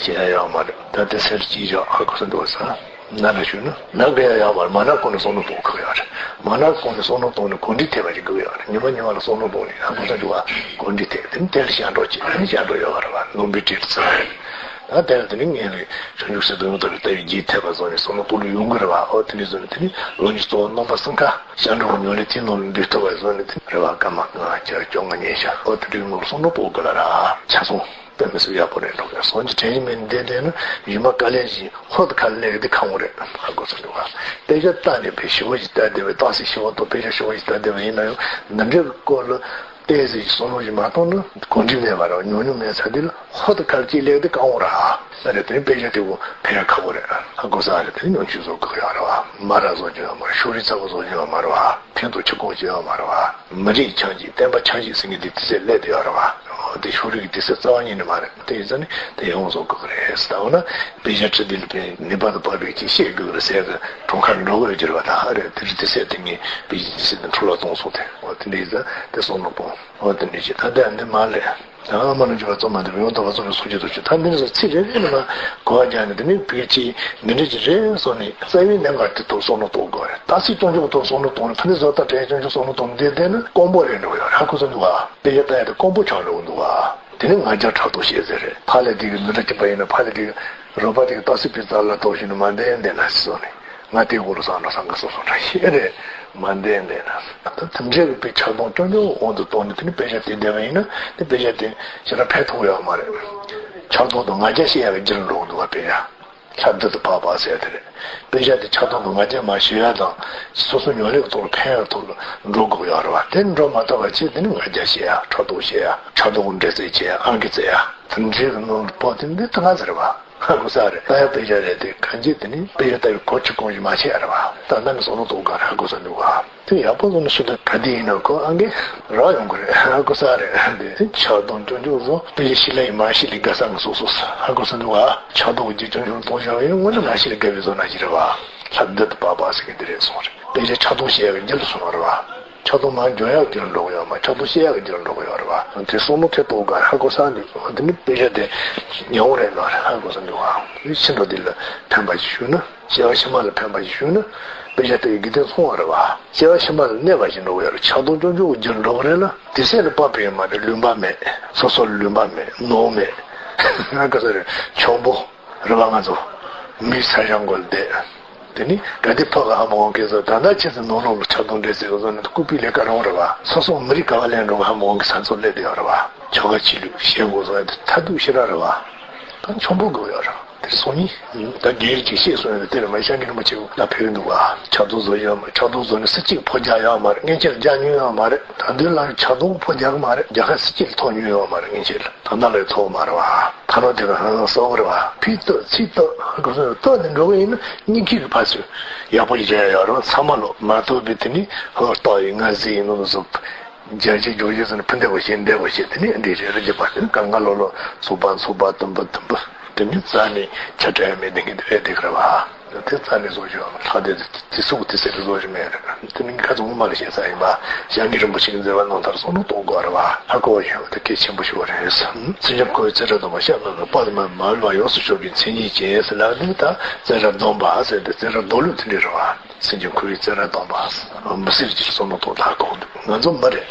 བཤད་ཡག་ཡོད་མ་རེད། ད་དེ་སེར་ཅིག་བཞག་ཧ་གོ་ས་འདུག་ས། ན་ན་ཞུ་ན་ན་གི་ཡ་ཡག་པར་མ་ན་གོ་ནས་བསམ་བློ་གཏོང་གི་ཡོད་རེད། མ་ན་གོ་ནས་བསམ་བློ་གཏོང་ནས་གོ་འདྲི་ཐེབས་པ་ཞིག་དགོས་ཡོད་རེད། ཉི་མ་ཉི་མ་ལ་བསམ་བློ་གཏོང་ནས་ཧ་གོ་ས་འདུག་ག་གོ་འདྲི་ཐེབས་དེ་ནི་དེ་ལ་ཞབས་འདྲོག་བྱེད། ཨ་ནི་ཞབས་འདྲོག་ཡོད་པ་རེད་བ། ལུང་པའི་གྲས་ཚར་རེད། ད་དེ་ལ་དེ་ནི་ངས་ལས་བྱང་ཆུབ་སེམས་དང་ཡང་དག་པའི་ལྟ་བའི་རྒྱུད་ཐེབས་པ་བཟོ་ནས་བསམ་བློ་གཏོང་ལུགས་ཡོང་གི་རེད་བ། ཨོ་དེ་འདྲ་བཟོ་ནས་དེ་ནི་ལོ་ཉི་ཤུ་རྩ་བ་རྣམ་པ་གསུམ་ཀ་ཞབས་འདྲོག་གི་ཉོན་ལས་དེའི་ནང་ལ་འདུས་ཐུབ་པ་བཟོ་ནས་དེ་ནི་རེ་བ་སྐར་མ་ལྔ་བརྒྱ་བཅོ་ལྔ་ཉིན་ཞག་ཨོ་དེ་འདྲའི་ནང་ལ་བསམ་བློ་གཏོང་དགོས་ལ་ར་ཆ་ཚང་དཔེ་མི་སྲིད་ཡག་པོ་རེད་འགྲོ་གི་སོང་ཅི་དྲན་གྱི་མེད་འདི་འདྲ་ན་ཡུལ་མ་དཀའ་ལས་བཞིན་ཧོད་ཁ་ལས་འདི་ཁ་འོང་རེད། ཧ་གོ་ས་འདུག་ག་དཔེ་ཆ་ལྟ་ནས་དཔེ་ཞིབ་པོ་ཞིག་ལྟ་བསྡད་པའི་རྟགས་གསལ་ཞིབ་པོ་དང་དཔེ་ཆ་ཞིབ་པོ་ཞིག་ལྟ་བསྡད་པ་ཡིན་ན་ཡང་འདི་འདྲའི་སྐོར་ལ་ཏོག་ཙམ་ཞིག་བསམ་བློ་ཞིག་མ་བཏང་ན་གོ་འདྲི་མེད་པ་རེད། ཉུང་ཉུང་མེད་ཚར་དུས་ལ་ཧོད་ཁ་ལ་ཅིག་ལས་འདི་ཁ་འོང་ར་ས་རེད། དེ་ནི་དཔེ་ཆ་དེ་གོ་ཕན་ཡ་ཁག་པོ་རེད། ཧ་གོ་ས་རེད། དེ་ནི་ཉུང་ཤོས་བཟོ་དགོས་ཡོད་རེད་བ། མ་ར་བཟོ་རྒྱུ་ཡོད་མ་རེད། ཤོག་རིལ་ཚ་པོ་བཟོ་རྒྱུ་ཡོད་མ་རེད་བ། ཕན་ཐོགས་ཆེ་གོང་ཅིག་ཡོད་མ་རེད་བ། མི་རིགས་ཆགས་འཇིག་བསྟན་པ་ཆགས་འཇིག་ཟེར་མཁན་དེ་དུས་ཚོད་སླེབས་བསྡད་ཡོད་རེད་བ། འོ་དེ་ཤོག་རིལ་གྱི་དུས་ཚོད་རྩ་བ་ཉིད་ནས་མ་རེད། དེ་ཡིན་ཙང་ནི་དེ་ཡོང་བཟོ་དགོས་ཀྱི་རེད། ད་འོ་ན་དཔེ་ཆ་ཁྲིད་དེ་ལ་དཔེ་ནད་པ་དང་བབས་པའི་ཅིག་བཤད་དགོས་ཀྱི་རེད་ཟེར་གི་གྲོང་ཁར་འགྲོ་དགོས་ཀྱི་རེད་བ། ད་ཧ་རེད། དེ་རིང་དུས་ཚོད་དེ་ངས་དཔེ་ཆ་དུས་ཚོད་དེ་འཕྲོ་བརླག་གཏོང་སོང་སྟེ། འོ་དེ་འདྲ་ཡིན་ཙང་དེ་བསམ་བློ་སྤོང་། འོ་དེ་འདྲ་བྱེད། ད་ལྟ་འདི་མ་ལས། ཨ་མ་ལ་འཇུག་པ་གཙོ་མ་དེ་ཡང་དག་པ་གཙོ་བོའི་སོ་སྐྱེ་དུ་བྱེད། ད་འདི་ནི་ཚིག་རེ་རེ་ནི་མ་གོ་བ་རྒྱག་ནས་དེ་ནི་བོད་ཀྱི་འདི་འདྲ་ཅིག་རེད་བསམ་ནས་རྩ་བའི་གནད་འགག་དེ་ཐོག་བསམ་བློ་གཏོང་དགོས་རེད། ད་ཚིག་སྟོང་ཆོག་ཐོག་བསམ་བློ་གཏོང་ནས་ཕ་ནི་བཟོ་ལྟ་དྲན་སྐྱོང་ཆོག་བསམ་བློ་གཏོང་འདི་དེ་ནི་དཀོན་པོ་རེད་འགྲོ་ཡོད་རེད། ཧ་གོ་ས་འདུག་ག་དཔེ་ཆ་ལྟ་ཡ་དེ་དཀོན་པོ་ཆགས་འགྲོ་གི་འདུག་ག་དེ་ནི་ང་རྒྱལ་ཕྲག་དོག་བཤད་ཟེར་རེད། ཕ་ལས་དེ་གི་འདི་འདྲ་སྐྱིད་པ་ཡིན་ན་ཕ་ལས་དེ་གི་རོགས་པ་དེ་གི་ཏོག་སི་པི་ཙ་ལ་ཐོག་ཞིག་ནི་མ་འདེན་འདེན་ན་སི་སོ་ནི། ང་དེ་གོ་རུ་སང་འགྲོ་སང་ག་སོ་སོ་འདྲ་ཤེས་རེད། མ་འདེན་འདེན་ན། ད་དེ་འདྲའི་རིགས་པའི་ཆགས་སྡང་རྐྱང་རྐྱང་དབང་དུ་བཏང་ནས་དེ་ནི་དཔེ་ཆ་དེ་བསྡད་པ་ཡིན་ན་དེ་དཔེ་ཆ་དེ་ཞེ་དྲག་ཕན་ཐོགས་ཡོད་མ་རེད། ཆགས་སྡང་དང་ང་རྒྱལ་བཤད་ཡག་གི་རྒྱུ་རུ་འགྲོ་གི་འདུག་བ། དཔེ་ཆ་ལྷ་བདུད་དུ་འཕགས་པ་ཟེར་དེ་རེད། དཔེ་ཆ་དེ་ཆགས་སྡང་དང་ང་རྒྱལ་མ་ཞུ་ཡ་དང་སོ་སོ་ཉོན་ལེན་གྱི་ཐོག་ལ་ཕན་ཡག་ཐོག་ལ་འགྲོ་དགོས་ཡོད་རེད་བ། དེ་འགྲོ་མ་ཐུབ་པ་བྱས་དེ་ནི་ང་རྒྱལ་བཤད་ཡ་ཕྲག་དོག་བཤད་ཡ་ཆགས་སྡང་འདྲེ་རྩད་བྱེད་ཡ་ཨང་ཀི་རྩེ་ཡ་དེ་འདྲའི་གི་ནང་ལ་བབས་དེ་འདི་ད་ང་ཟེར་བ། ཧ་གོ་ས་རེད། ད་ཡང་དཔེ་ཆ་རེད་དེ་གང་ཅི་དེ་ནི་དཔེ་ཆ་ལྟ་བའི་གོ་ཆི་གོང་ཞིག་མ་ཆད་རེད་བ། ད་ལྟ་ནི་བསམ་བློ་གཏོང་ག་ཧ་གོ་ས་འདུག་བ། དེ་ཡག་པོ་བཟོ་ནས་སུ་དང་ག་དེ་ཡིན་ན་ཁོ་ཨང་ཀི་རག་ཡོང་གི་རེད། ཧ་གོ་ས་རེད། དེ་ཆགས་སྡང་སྐྱོན་བརྗོད་བཟོ་དཔེ་ཆ་ཤི་ལ་ཡིན་མ་ཤི་ལ་དགའ་ས་ང་སོ་སོ་ཧ་གོ་ས་འདུག་བ། ཆགས་སྡང་གི་སྐྱོན་བརྗོད་གཏོང་བཞག་ཡིན་དངོས་གནས་མ་ཤི་ལ་དགའ་བའི་བཟོ་ན་ཅི་རེད་བ། ལྷ་བདུད་དུ་བབས་པ་ཟེར་གི་འདི་རེད་སོང་རེད། དཔེ་ཆ་ཆགས་སྡང་བཤད་ཡག་གི་རྒྱུ་ལ་སོང་བ་རེད་བ། ཆགས་སྡང་མར་འཇོག་ཡག་གི་རྒྱུ་ལ་འགྲོ་གི་ཡོད་མ། ཆགས་སྡང་བཤད་ཡག་གི་རྒྱུ་ལ་འགྲོ་གི་ཡོད་རེད་བ། དེ་བསམ་བློ་ཐེབས་ཐུབ་ག་ཧ་གོ་ས་འདུག་དེ་ནི་དཔེ་ཆ་དེ་ཉེ་བོ་རེད་ལ་ཧ་གོ་ས་འདུག་བ། ཕྱི་འགྲོ་འདི་ལ་ཕན་པ་ཞིག་ཞུ་ན། སྐྱེ་བ་ཕྱི་མ་ལ་ཕན་པ་ཞིག་ཞུ་ན། དཔེ་ཆ་དེ་ཡི་དགེ་དེ་མཚུངས་པ་རེད་བ། སྐྱེ་བ་ཕྱི་མ་ལ་གནས་པ་ཞིག་འགྲོ་གི་ཡོད་རེད། ཆགས་སྡང་སྐྱོན་བརྗོད་ཀྱི་རྒྱུ་ལ་འགྲོ་གི་རེད་ལ། དེ་སྲིད་ལ་བབས་པ་ཡིན་མ་རེད། ལུས་པ་མེད། སོ་སོ་ལ་ལུས་པ་མེད། ནོར་མེད། ང་ག་ས་རེད་ཆོམ་པོ། རེད་བ། ང་ཚོ་མི་ས་ཞིང་གོལ་བསྡད། དེ་ནི་ག་དེ་ཕ་ག་ཧ་མ་འོང་མཁན་ཚོ་ད་ལྟ་ཁྱེད་ཚོ་ནོར་ལོག་ལ་ཆགས་སྡང་འདྲེས་ཟེར་བ་ཚོ་ནི་ལྐུགས་པའི་ལས་ཀ་རང་རེད་བ། སོ་སོ་མི་རིགས་ག་བ་ལེན་འགྲོ་ག་ཧ་མ་འོང་གི་ས་ཚོ་སླེབས་བསྡད་ཡོད་རེད་བ། ཆོ་ག་ཆི་ལུགས་བྱེད་དགོས་བཟོ་ཡ་དེ་ཐ་དུག་ཤི་ར་རེད་བ། ད་ཆོམ་པོ་དགོས་ཡོད་རེད། དེར་སོང་ནི། ད་རྒན་ཅིག་བཤད་སོང་ཡོད་དེ་རེད་མ་ཤ་ངན་རིན་པོ་ཆེ་ལ་ཕེབས་འདུག་བ། ཆགས་སྡང་བཟོ་ཡོད་མ། ཆགས་སྡང་བཟོ་ནི་སུ་གཅིག་ཕོ་རྒྱག་ཡོད་མ་རེད། སྔན་ཆད་རྒྱག་མྱོང་ཡོད་མ་རེད། ད་དུས་ལ་ཆགས་སྡང་ཕོ་རྒྱག་གི་མ་རེད། རྒྱག་ཁ་སུ་གཅིག་ལ་ཐོགས་མྱོང་ཡོད་མ་རེད། སྔན་ཆད་ལ་ད་ལྟ་ལས་ཐོགས་མ་རེད་བ། ཐ་ན་དེ་ག་ཧང་སང་སོགས་རེད་བ། ཕི་ཏོ་ཚི་ཏོ་ཧ་གོ་སོང་ཏོ་ནི་འགྲོ་གི་ཡིན་ན་གཉིས་ཁྱི་གི་ཕ་སུ་ཡག་པོ་ཞིག་བྱས་ཡོད་རེད་བ། ཚང་མ་ལོ་མ་ཐོབ་པའི་དེ་ནི་ཧོ་ཏོ་ཡི་ང་ཟི་ཡིན་ནོ་སོགས། རྒྱལ་སྤྱི་རྒྱུགས་ཡུལ་ཟིན་ཕུ་འདེ་བ་ཞེས་འདེ་བ་ཞེས་དེ་ནི་འདི་རེ་རེ་རྒྱབ་པ་དེ་ནི་གང་ག་ལོ་ལོ་ཚུགས་པ་ཚུགས་པ་དུམ་བུ་དུམ་བུ་དེ་ནི་རྩ་ནས་ཆ་བྲལ་མེད་དེ་གི་དེ་རེད་དེ་ག་རེད་བ། དེ་རྩ་ནས་བཟོ་རྒྱུ་ལྷག་དེ་དེ་ཚུགས་དེ་ཟེར་བཟོ་རྒྱུ་མེད་རེད། དེ་ནི་ཁ་ཚོ་ངོ་མ་ལ་བཤད་ས་ཡིན་པ། ཞང་གི་རིན་པོ་ཆེ་གི་མཛད་པ་རྣམ་ཐར་སོང་ནོ་གཏོང་དགོས་རེད་བ། ཧ་གོ་ཡོད་དེ་གལ་ཆེན་པོ་ཞིག་རེད། སེམས་ཅན་འཁོར་བའི་བཙན་རབ་སྡོམ་པ་ཤ་མ་མ་པ་མ་མ་ལུས་པ་ཡོངས་སུ་སྐྱོབ་པའི་མཚན་ཉིད་ཅན་ཟེར་ལབ་དེ་ནི་ད་བཙན་རབ་སྡོམ་པ་ཟེར་དེ་བཙན་རབ་སྡོམ་ལུགས་དེ་འདྲ་རེད་བ། སེམས་ཅན་འཁོར་བའི་བཙན་རབ་སྡོམ་པ། འབུ་སྲིན་གྱི་བསམ་བློ་གཏོང་ལྷག་གོང་དུ་ང་ཚོ་མི་རེད།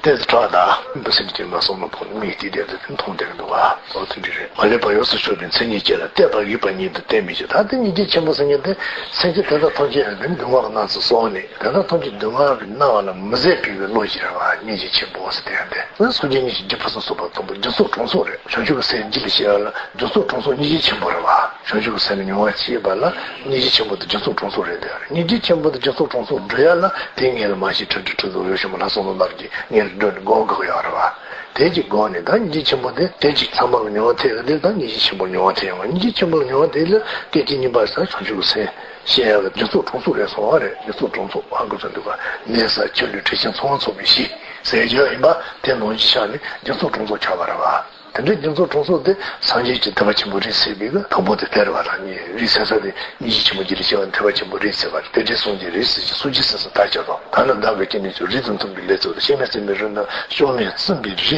ཏོག་ཙམ་དྲག་ད། འབུ་སྲིན་གྱི་མ་བསམ་བློ་གཏོང་མིག་དེ་དེ་དེ་མཐོང་བསྡད་ཀྱི་འདུག་བ། ཨོ་དེ་འདྲ་རེད། མ་ལུས་པ་ཡོངས་སུ་སྐྱོབ་པའི་མཚན་ཉིད་ཅན་ལ་དད་པ་གུས་པ་ཉིད་དུ་བསྟེན་པའི་ཕྱིར། ད་དེ་སྙིང་རྗེ་ཆེན་པོ་ཟེར་མཁན་དེ་སེམས་ཅན་དེ་དག་ཐམས་ཅད་ལ་དེ་ནི་སྡུག་བསྔལ་གྱི་སྣང་ཚུལ་གསུངས་ནས་དེ་དག་ཐམས་ཅད་སྡུག་བསྔལ་གྱི་སྣང་བ་ལ་མི་བཟོད་པའི་བློ་ཞིག་རེད་བ། སྙིང་རྗེ་ཆེན་པོ་ཟེར་དེ་ཡང་དེ་སངས་རྒྱས་སྙིང་རྗེ་རྒྱུ་ཕུན་སུམ་ཚོགས་པ་དང་པོ་རྒྱུ་ཚོགས་དྲུང་འཚོ་རེད། བྱང་ཆུབ་ཀྱི་སེམས་རྒྱུད་ལ་སྐྱེ་བ་ལ། རྒྱུ་ཚོགས་དྲུང་འཚོ་སྙིང་རྗེ་ཆེན་པོ་རེད་བ། བྱང་ཆུབ་ཀྱི་སེམས་ལ་མྱོང་བ་སྐྱེས་པ་ལ་སྙིང་རྗེ་ཆེན་པོ་དེ་རྒྱུ་ཚོགས་དྲུང་འཚོ་རེད་དེ། སྙིང་རྗེ་ཆེན་པོ་དེ་རྒྱུ་ཚོགས་དྲུང་འཚོ་སྒྲུབ་ཡ་ལ་དེ་ངེད་ལ་མ་ཤི་ཁྲི་ཁྲི་ཁྲི་ཚོ་ཡོ་ཤི་མ་ལ་སོང་ལ་ལར་གྱི་ངེད་ལ་སྒྲོན་ནས་སྒོམ་དགོས་ཡོད་རེད་བ། དེ་གཅིག་སྒོམ་ནས་ད་སྙིང་རྗེ་ཆེན་པོ་དེ་དེ་གཅིག་ཚང་མ་ལ་མྱོང་བ་ཐེབས་ཀྱི་དེ་ད་སྙིང་རྗེ་ཆེན་པོ་མྱོང་བ་ཐེབས་ཡོང་བ། སྙིང་རྗེ་ཆེན་པོ་ལ་མྱོང་བ་དེ་ལ་སྐད་ཅིག་གཉིས་པ་ས་བྱང་ཆུབ་ཀྱི་སེམས་ཤེས་ཡ་གི་རྒྱུ་ཚོགས་དྲུང་འཚོ་རེད་སོང་བ་རེད། རྒྱུ་ཚོགས་དྲུང་འཚོ་ཧ་གོ་ཚོད་འདུག་ག་གནས་ས་ཆོས་ལུས་འཁྲི་ཤིང་ཚང་མ་ཚོགས་པའི་གཞི་ཟེར་རྒྱུ་ཡིན་པ་དེ་ནང་བཞིན་ཆགས་ནས་རྒྱུ་ཚོགས་དྲུང་འཚོ་ཆགས་པ་རེད་བ། དེ་འདྲའི་རྒྱུ་ཚོགས་དྲུང་འཚོ་དེ་སངས་རྒྱས་ཀྱི་ཐེག་པ་ཆེན་པོ་རིགས་སད་པའི་གི་དང་པོ་དེ་དེ་རེད་བ། རང་ཉིད་རིགས་སད་ས་དེ་སྙིང་རྗེ་ཆེན་པོ་རྒྱུད་ལ་སྐྱེ་བ་ཐེག་པ་ཆེན་པོ་རིགས་སད་པ་རེད། དེ་འདྲའི་སངས་རྒྱས་རིགས་སད་ཀྱི་སངས་རྒྱས་སད་ས་ད་ཆ་དང་ད་ནི་བདག་གི་སྐྱེ་གནས་ཚོ་རིགས་དང་མཐུན་པའི་ལས་ཚོགས་དང་སྐྱེ་མེད་སྲིད་མེད་རིགས་ན་བཅོམ་ལྡན་སྲིན་པོའི་རིགས་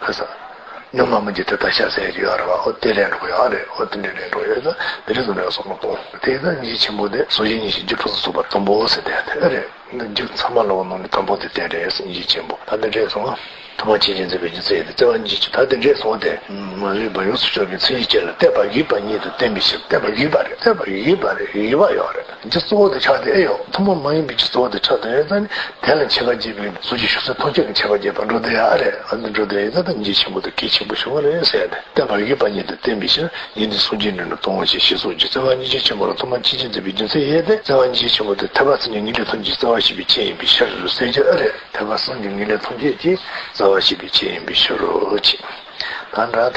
ཁ་ས་ནུ་མ་མི་འགྱུར་དེ་ད་ཤ་ཟ་ཡ་ཡོད་རེད་བ། ཨོ་དེ་རེད་འགྲོ་ཡོད་རེད། ཨོ་དེ་འདྲ་རེད་འགྲོ་ཡོད་ད། དེ་རིགས་སུ་ནས་སོང་ནོ་དང་དེ་ད་སྙིང་རྗེ་ཆེན་པོ་དེ་སངས་རྒྱས་སྙིང་རྗེ་རྒྱུ་ཕུན་སུམ་ཚོགས་པ་དང་པོ་ཟེར་དེ་དེ་རེད། འདི་མཇུག་ཚང་མ་ལོག་ནང་ནས་དང་པོ་དེ་བསྟན་རེད་ཟེར་ཡིན་གཅིག་ཆེན་པོ་ད་འདི་འདྲས་སོང་ང་། ཐུབ་པ་ཇི་བཞིན་མཛད་པའི་རྒྱུ་མཚན་ཡིན་ཏེ། བརྩེ་བ་ཉིད་ཀྱིས་ད་འདི་འདྲས་སོང་སྟེ། མ་ལུས་པ་ཡོངས་སུ་སྐྱོབ་པའི་མཚན་ཉིད་ཅན་ལ་དད་པ་གུས་པ་ཉིད་དུ་བསྟེན་པའི་ཕྱིར། དད་པ་གུས་པ་རེད། དད་པ་གུས་པ་རེད། གུས་པ་ཡོད་རེད། རྒྱུ་གཙོ་བོ་དེ་ཆགས་ཏེ་ཨེ་ཡོད། ཐུན་མོང་མ་ཡིན་པའི་རྒྱུ་གཙོ་བོ་དེ་ཆགས་ཏེ་ཡོད་ཙང་ནི་དེ་ལ་ཁྱད་པར་འབྱེད་པའི་སངས་རྒྱས་ཞུ་ས་ཐམས་ཅད་ལ་ཁྱད་པར་འབྱེད་པར་འགྲོ་བསྡད་ཡ་རེད། ཨ་འདི་འགྲོ་བསྡད་ཡོད་ཙང་ད་ཉིད་ཆེན་པོ་དེ་གལ་ཆེན་པོ་ཞིག་རེད་ཟེར་ཏེ། དད་པ་གུས་པ་ཉིད་དུ་བསྟེན་པའི་ཕྱིར། ཡིད་འདི་སངས་རྒྱས་འབྲིང་ནི་དང་བ་ཞེས་ཞེས་སོགས་ཀྱིས་བརྩེ་བ་སྙིང་རྗེ་ཆེན་པོ་ལ་ཐུབ་པ་ཇི་བཞིན་མཛད་པའི་རྒྱུ་མཚན་ཡོད་དེ། བརྩེ་བ་སྙིང་རྗེ་ཆེན་པོ་དེ་ཐེག་པ་གསུམ་གྱི་ངེས་ལེགས་ཐམས་ཅད་ཀྱི་རྩ་བ་བྱེད་པའི་ཆེད་ཡིན་པའི་ཕྱིར་ཟེར་རྒྱུ་ཨེ་རེད། ཐེག་པ་གསུམ་གྱི་ངེས་ལེགས་ཐམས་ཅད་ཀྱི་རྩ་བ་བྱེད་པའི་ཆེད་ཡིན་པའི་ཕྱིར་རོ། ཅེས། ད་འདྲ་ད།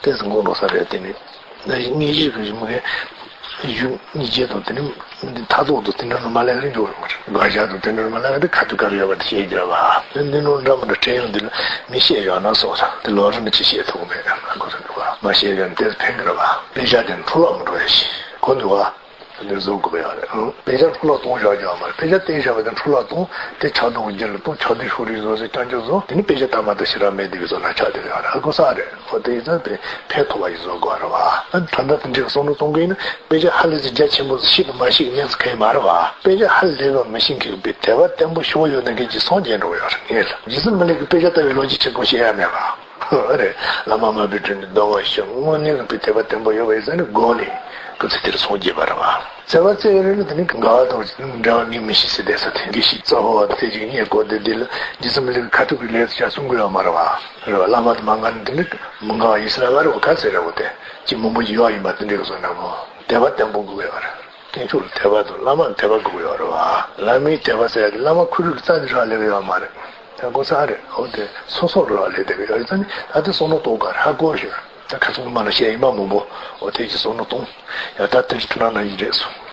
ཏོག་ཙམ་དགོངས་འགྲོ་ས་རེད། དེ་ནི་སྙིང་རྗེ་གི་རིམ་གྱིས་གཞུང་སྙིང་རྗེ་དང་དེ་ནི་མཐའ་ཐོག་ཏུ་དེ་འདྲ་ནི་མ་ལས་རིང་འགྲོ་རུང་དགག་བཞག་དང་དེ་འདྲ་ནི་མ་ལས་རིང་དེ་ཁ་ཐུག་ག་རེ་ཡོད་པ་དེ་བཤད་རྒྱུ་རེད་བ། དེ་འདི་ནོ་འདྲ་མི་འདྲ་ཕྲན་ཡོང་འདི་ལ་མི་བཤད་ཡོང་ན་སོགས་ས་དེ་ལོ་རིམ་ནི་ཅི་བཤད་ཐུབ་མེད་ཁོ་ཚོ་འདུག་བ། མ་བཤད་ཡོང་དེ་ཕན་གི་རེད་བ། དཔེ་ཆ་དེ་འཕྲོ་བརླག་མི་འགྲོ་ཡ་ཞིག་ཁོ་འདུག་བ། དེ་འདྲ་བཟོ་དགོས་པ་ཡོད་རེད། ཨང་། དཔེ་ཆ་འཕྲོ་བརླག་གཏོང་བཞག་རྒྱུ་ཡོད་མ་རེད། དཔེ་ཆ་བསྟན་བཞག་པ་དེ་འཕྲོ་བརླག་གཏོང་དེ་ཆགས་སྡང་གི་རྒྱུ་ལ་གཏོང་། ཆགས་སྡང་ཤུགས་རེ་བཟོ་ཟེར་རྐྱང་རྐྱང་བཟོ་དེ་ནི་དཔེ་ཆ་ལྟ་མ་ལྟ་ཞེ་དྲག་མེད་དེ་གི་བཟོ་ན་ཆགས་དེ་གི་ཡོད་རེད། ཧ་གོ་ས་རེད། ཨོ་དེ་ཡིན་ཙང་དཔེ་ཕན་ཐོགས་པ་ཞིག་བཟོ་དགོས་རེད་བ། ཨ་ད་ལྟ་དེ་འདྲའི་བསམ་བློ་གཏོང་གི་ཡིན་ན་དཔེ་ཆ་ཧ་ལས་ཚེ་རྒྱ་ཆེན་པོ་ཞིག་དང་མ་ཞིག་གནས་ཚུལ་གང་ཡིན་མ་རེད་བ། དཔེ་ཆ་ཧ་ལས་པ་མི་ཤེས་མཁན་གྱི་དཔེ་དད་པ་བརྟན་པོ་ཞུ་བ་ཡོད་ན་མཁན་གྱི་སངས་རྒྱས་འགྲོ་ཡོད་རེད། ངས་ལ་རྗེ་བཙུན་མི་ལ་གི་དཔེ་ཆ་ལྟ་བའི་ལོ་རྒྱུས་ཆེན་པོ་བཤད་ཡ་མེད་བ། ཨ་རེ། བླ་མ་མར་པའི་དྲུང་ནས་སྡོམ་པ་ཞུ། དངོས་གནས་རིག་པའི་དད་པ་བརྟན་པོ་ཡོད་པ་ཡིན་ཙང་ནི་སྒོམ་ནས་སྐུ་ཚེ་དེར་སངས་རྒྱས་པ་རེད་བ། བརྩེ་བ་བརྩེ་བའི་རིགས་ནི་དེ་ནི་དགའ་བ་དང་འབྲེལ་བ་ངས་མི་ཤེས་ཟེར་བསྡད་ས་དེ་འདི་ཞིག་རྩ་བ་བ་དེ་ཅིག་རྙེད་དགོས་དེ་འདི་ལ་རྗེ་བཙུན་མི་ལ་གི་ཁ་ཐུག་གི་ལས་ཅག་གསུང་གི་ཡོད་མ་རེད་བ། རེད་བ། བླ་མ་དང་མ་དགའ་ནི་དེ་ནི་མི་དགའ་བ་ཡིན་ཟེར་ལབ་པ་རེད་བ། ག་ཚད་རེད་བ། དེ་ཅིག་མང་པོ་ཅིག་ཡོད་ཡིན་པ་དེ་འདྲའི་གི་བཟོ་འདྲ་པོ་དད་པ་བརྟན་པོ་དགོས་ཡོད་རེད། དཀོན་མཆོག་ལ་དད་པ་དང་བླ་མ་ལ་དད་པ་དགོས་ཡོད་རེད་བ། བླ་མའི་དད་པ་ཟེར་ཡ་དེ་བླ་མ་ཁོ་རང་གི་རྩ་ནས་རག་ལས་ཀྱི་ཡོད་མ་རེད། ཧ་གོ་ས་རེད། འོ་དེ་སོ་སོར་རག་ལས་བསྡད་ཀྱི་ཡོད་ཙང་ནི་ད་དེ་བསམ་བློ་གཏོང་ག་ཧ་གོ་ཞུ། ད་ཁ་སང་མ་ལ་ཤེས་ཡིན་མ་མང་པོ་འོ་དེ་ཅི་སོང་ནོ་གཏོང་། ཡ་ད་དེ་ཁྲི་ནང་ན་ཡིན་རེད་སོང་